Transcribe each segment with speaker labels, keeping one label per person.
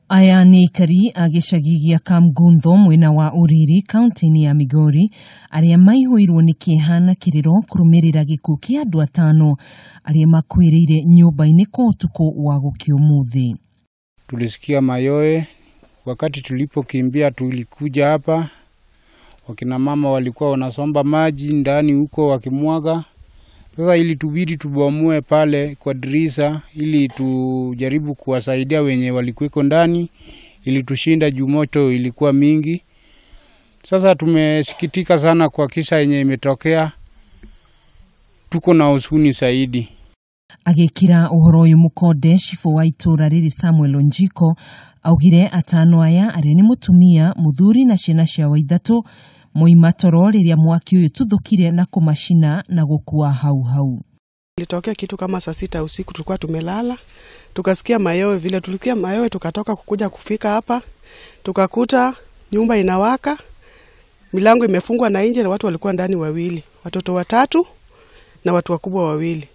Speaker 1: Aya nĩ aikari a gĩcagi gĩa Kamguntho mwena wa Uriri kaunti-inĩ ya Migori arĩa maihũirwo nĩ kĩeha na kĩrĩro kũrũmĩrĩra gĩkuũ kĩa andũ atano arĩa makuĩrĩire nyũmba-inĩ kwa ũtukũ wa gũkĩa ũmũthĩ.
Speaker 2: Tulisikia mayowe wakati tulipokimbia, tulikuja hapa, wakina mama walikuwa wanasomba maji ndani huko wakimwaga. Sasa ilitubidi tubomoe pale kwa dirisha ili tujaribu kuwasaidia wenye walikuweko ndani, ilitushinda juu moto ilikuwa mingi. Sasa tumesikitika sana kwa kisa yenye imetokea, tuko na huzuni zaidi.
Speaker 1: Agĩkĩra ũhoro ũyũ mũkonde cibũ wa itũũra rĩrĩ Samuel Onjiko augire atano aya arĩa nĩ mũtumia, mũthuri na ciana ciao ithatũ moima toro rĩrĩa mwaki ũyũ tuthũkire na kũmacina na gũkua hau hau.
Speaker 3: Ilitokea kitu kama saa 6 usiku, tulikuwa tumelala, tukasikia mayowe. Vile tulisikia mayowe, tukatoka kukuja kufika hapa, tukakuta nyumba inawaka, milango imefungwa na nje, na watu walikuwa ndani wawili, watoto watatu na watu wakubwa wawili.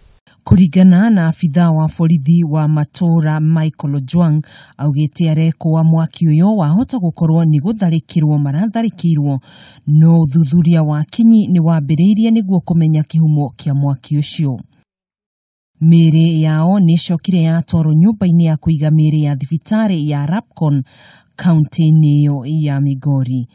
Speaker 1: Kũringana na abithaa wa borithi wa matũũra Michael Ojwang augĩte arekwo wa mwaki ũyũ wahota gũkorwo nĩ gũtharĩkĩrwo maratharĩkĩirwo, no ũthuthuria wa kinyi nĩ wambĩrĩirie nĩguo kũmenya kĩhumo kĩa mwaki ũcio. Mĩĩrĩ yao nĩ ĩcokire yatwarwo nyũmba-inĩ ya kũiga mĩĩrĩ ya thibitarĩ ya Rapcon kaunti-inĩ ĩyo ya Migori.